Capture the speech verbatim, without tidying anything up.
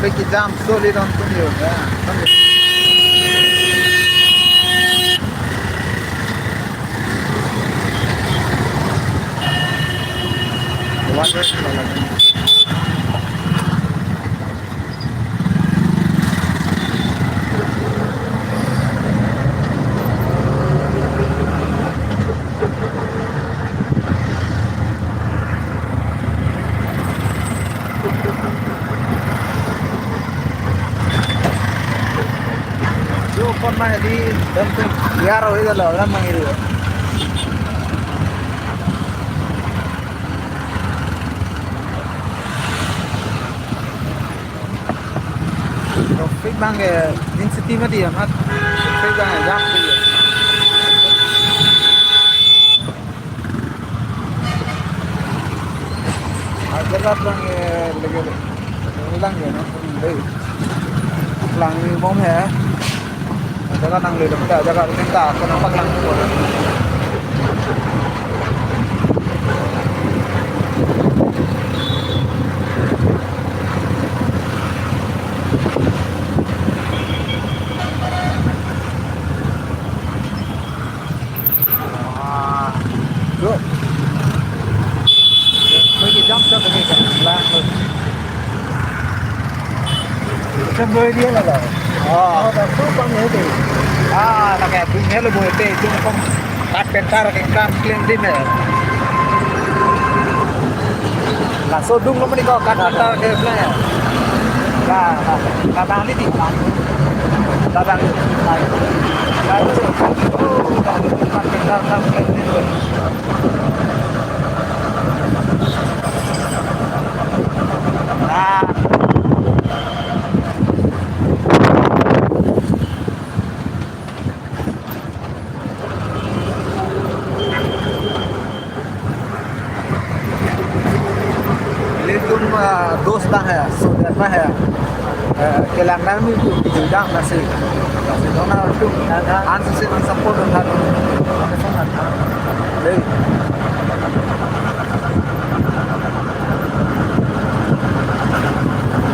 Kijam solid on tum yo, ya. Yo, kon ma di, dam tu, biar oi dalo, dam mangiru. Traffic abang ke, in city mati ya, mat. Traffic abang ke, jam tu ya. Ajarat lang, eh, lagi, lagi lang ya, no? Dei. Lang ni bom ya. Ajarat lang lagi, ajarat lang ta, kena pak lang tu. Ah, good. Koi ke jam sa koi ke lang. Sa boi dia la la. Oh. Oh, da tu pang he de. Ah, na ka tu he lo boi te, tu pang kat petar ke kam clean din he. Laso adung lo mani ko kat petar ke plan. La, la, la bang ni di. La bang. La, la, oh, kat petar kam clean din he. Ah. Ilitum, ah, dos ta he, so dia pa he. Eh, kelang nang ni tu, tu dang nasi. Nasi dong na tu, an si si nang support dong na tu. Lei.